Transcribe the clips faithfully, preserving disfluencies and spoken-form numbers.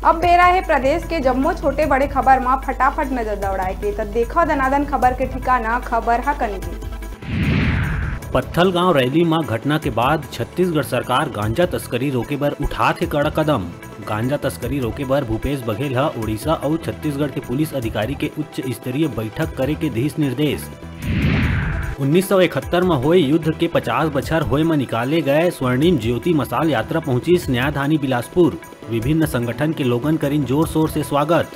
अब बेरा हे प्रदेश के जम्मो छोटे बड़े खबर म फटाफट नजर दौड़ाए के, त देखव दनादन खबर के ठिकाना, खबर ह कनकी। पत्थलगांव रैली म घटना के बाद छत्तीसगढ़ सरकार गांजा तस्करी रोके बर उठात हे कड़ा कदम। गांजा तस्करी रोके बर भूपेश बघेल ह ओडिशा अउ छत्तीसगढ़ के पुलिस अधिकारी के उच्च स्तरीय बैठक करे के दिस निर्देश। उन्नीस सौ इकहत्तर म होए युद्ध के पचास बछर होए म निकाले गए स्वर्णिम ज्योति मशाल यात्रा पहुंचिस न्यायधानी बिलासपुर। विभिन्न संगठन के लोगन करिन जोर शोर से स्वागत।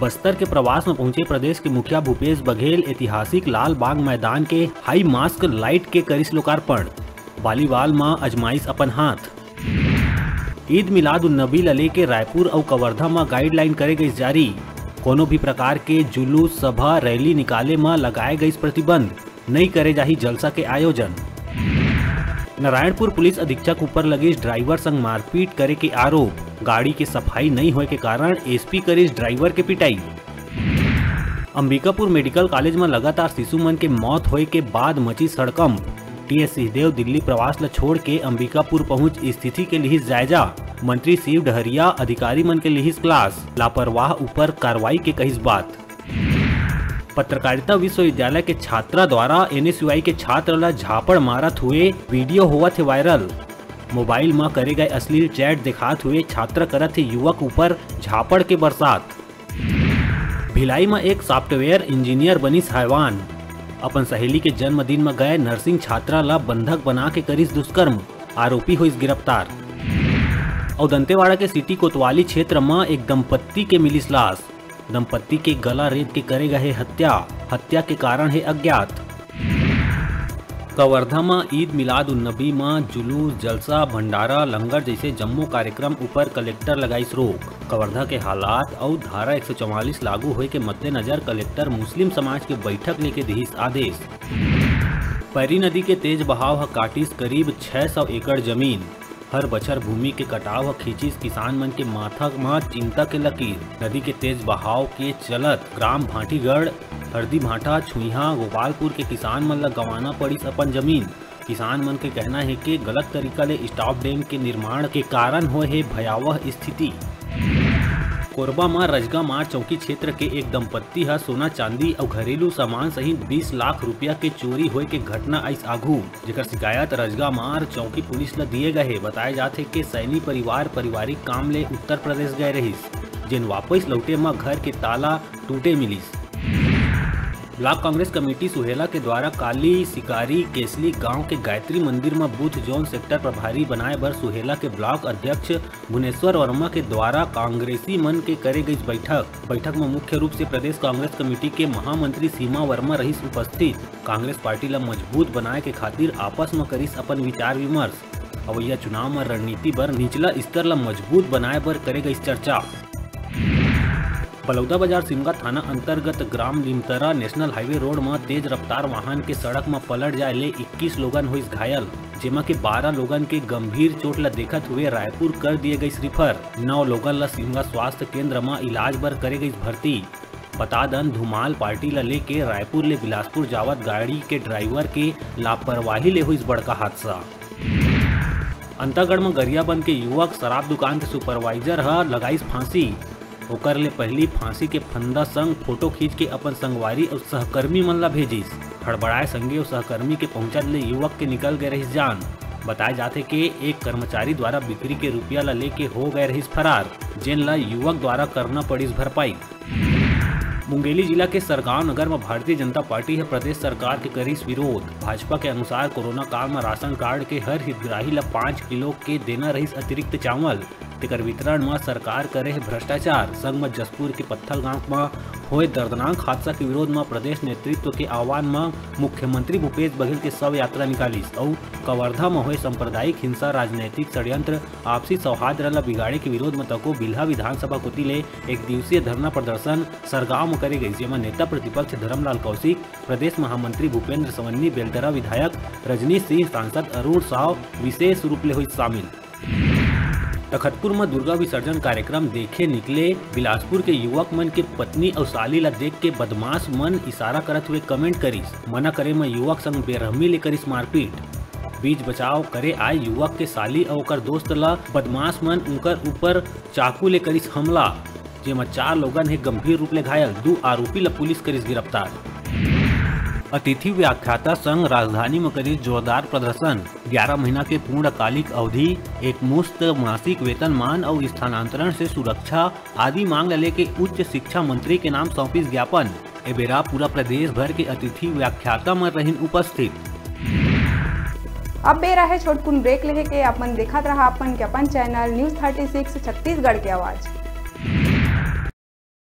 बस्तर के प्रवास म पहुंचे प्रदेश के मुखिया भूपेश बघेल ऐतिहासिक लाल बाग मैदान के हाई मास्क लाइट के करिस लोकार्पण। बालीवाल म अजमाइस अपन हाथ। ईद मिलाद उन नबी ल लेके रायपुर अउ कवर्धा म गाइडलाइन करे गइस जारी। कोनो भी प्रकार के जुलूस, सभा, रैली निकाले म लगाए गइस प्रतिबंध। नइ करे जाही जलसा के आयोजन। नारायणपुर पुलिस अधीक्षक ऊपर लगिस ड्राइवर संग मारपीट करे के आरोप। गाड़ी के सफाई नइ होए के कारण एसपी करिस ड्राइवर के पिटाई। अंबिकापुर मेडिकल कॉलेज म लगातार शिशु मन के मौत होए के बाद मचिस हड़कंप। टीएस सिंहदेव दिल्ली प्रवास ल छोड़ के अंबिकापुर पहुंच स्थिति के लिहिस जायजा। मंत्री शिव डहरिया अधिकारी मन के लिहिस क्लास। लापरवाह ऊपर कार्रवाई के कहिस बात। पत्रकारिता विश्वविद्यालय के छात्रा द्वारा एनएसयूआई के छात्र ल झापड़ मारत हुए वीडियो होवत हे वायरल। मोबाइल म करे गए अश्लील चैट देखात हुए छात्र करत हे युवक ऊपर झापड़ के बरसात। भिलाई म एक सॉफ्टवेयर इंजीनियर बनिस हैवान। अपन सहेली के जन्मदिन म गए नर्सिंग छात्रा ल बंधक बना के करिस दुष्कर्म, आरोपी होइस गिरफ्तार। अउ दंतेवाड़ा के सिटी कोतवाली क्षेत्र म एक दंपत्ति के मिलिस लाश। दंपत्ति के गला रेत के करे गए हे हत्या। हत्या के कारण हे अज्ञात। कवर्धा म ईद मिलाद उन नबी म जुलूस, जलसा, भंडारा, लंगर जइसे जम्मो कार्यक्रम उपर कलेक्टर लगाइस रोक। कवर्धा के हालात अउ धारा एक सौ चवालीस लागू होए के मद्देनजर कलेक्टर मुस्लिम समाज के बैठक लेके दिहिस आदेश। पैरी नदी के तेज बहाव ह काटिस करीब छह सौ एकड़ जमीन। हर बछर भूमि के कटाव ह खींचिस किसान मन के माथा म चिंता के लकीर। नदी के तेज बहाव के चलत ग्राम भाटीगढ़, हरदी भाटा, छुइहा, गोपालपुर के किसान मन ल गंवाना पड़िस अपन जमीन। किसान मन के कहना हे कि गलत तरीका ले स्टॉप डैम के निर्माण के कारण होए हे भयावह स्थिति। कोरबा म रजगा मार चौकी क्षेत्र के एक दंपत्ति ह सोना, चांदी अउ घरेलू सामान सहित बीस लाख रुपया के चोरी होए के घटना आइस आघू, जेकर शिकायत रजगा मार चौकी पुलिस ल दिए गए हे। बताए जात हे कि सैनी परिवार पारिवारिक काम ले उत्तर प्रदेश गए रहिस, जेन वापस लौटे म घर के ताला टूटे मिलिस। ब्लॉक कांग्रेस कमेटी सुहेला के द्वारा काली सिकारी केसली गांव के गायत्री मंदिर म बूथ जोन सेक्टर प्रभारी बनाए बर सुहेला के ब्लॉक अध्यक्ष भुवनेश्वर वर्मा के द्वारा कांग्रेसी मन के करे गइस बैठक। बैठक म मुख्य रूप से प्रदेश कांग्रेस कमेटी के महामंत्री सीमा वर्मा रहिस उपस्थित। कांग्रेस पार्टी ल मजबूत बनाए के खातिर आपस म करिस अपन विचार विमर्श। अवइया चुनाव म रणनीति बर निचला स्तर ल मजबूत बनाए बर करे गइस चर्चा। बलौदाबाजार सिमगा थाना अंतर्गत ग्राम लिमतरा नेशनल हाईवे रोड म तेज रफ्तार वाहन के सड़क म पलट जाए ले इक्कीस लोगन होइस घायल, जेमा के बारह लोगन के गंभीर चोट ल देखत हुए रायपुर कर दिए गइस रिफर। नौ लोगन ल सिमगा स्वास्थ्य केंद्र म इलाज बर करे गइस भर्ती। बता दन, धुमाल पार्टी ल लेके रायपुर ले बिलासपुर जावत गाड़ी के ड्राइवर के लापरवाही ले होइस बड़का हादसा। अंतागढ़ म गरियाबंद के युवक शराब दुकान के सुपरवाइजर ह लगाइस फांसी। ओकर ले पहिली फांसी के फंदा संग फोटो खींच के अपन संगवारी अउ सहकर्मी मन ला भेजिस। हड़बड़ाए संगी अउ सहकर्मी के पहुंचत ले युवक के निकल गए रहिस जान। बताए जाथे के एक कर्मचारी द्वारा बिक्री के रुपया ला लेके हो गए रहिस फरार, जेन ला युवक द्वारा करना पड़िस भरपाई। मुंगेली जिला के सरगांव नगर म भारतीय जनता पार्टी ह प्रदेश सरकार के करिस विरोध। भाजपा के अनुसार कोरोना काल म राशन कार्ड के हर हितग्राही ल पाँच किलो के देना रहिस अतिरिक्त चावल, तेकर वितरण म सरकार करे हे भ्रष्टाचार। संग म जशपुर के पत्थलगांव म होए दर्दनाक हादसा के विरोध म प्रदेश नेतृत्व के आह्वान म मुख्यमंत्री भूपेश बघेल के शव यात्रा निकालिस अउ कवर्धा म होए सांप्रदायिक हिंसा, राजनैतिक षड्यंत्र, आपसी सौहार्द ल बिगाड़े के विरोध म तको बिल्हा विधानसभा कोति ले एक दिवसीय धरना प्रदर्शन सरगांव म करे गइस, जेमा नेता प्रतिपक्ष धरमलाल कौशिक, प्रदेश महामंत्री भूपेंद्र सवन्नी, बेलतरा विधायक रजनीश सिंह, सांसद अरुण साव विशेष रूप ले होइस शामिल। तखतपुर म दुर्गा विसर्जन कार्यक्रम देखे निकले बिलासपुर के युवक मन के पत्नी अउ साली ला देख के बदमाश मन इशारा करत हुए कमेंट करिस। मना करे म युवक संग बेरहमी ले करिस मारपीट। बीच बचाव करे आए युवक के साली अउ ओकर दोस्त ल बदमाश मन उंकर ऊपर चाकू ले करिस हमला, जेमा चार लोगन हे गंभीर रूप ले घायल, दू आरोपी ल पुलिस करिस गिरफ्तार। अतिथि व्याख्याता संघ राजधानी म करिस जोरदार प्रदर्शन, ग्यारह महीना के पूर्णकालिक अवधि, एक मुश्त मासिक वेतनमान अउ स्थानांतरण से सुरक्षा आदि मांग ल लेके उच्च शिक्षा मंत्री के नाम सौंपिस ज्ञापन। ए बेरा पूरा प्रदेश भर के अतिथि व्याख्याता मन रहिन उपस्थित। अब बेरा हे छोटकुन ब्रेक लेहे के। अपन देखत रहा अपन के अपन channel news thirty six Chhattisgarh के आवाज।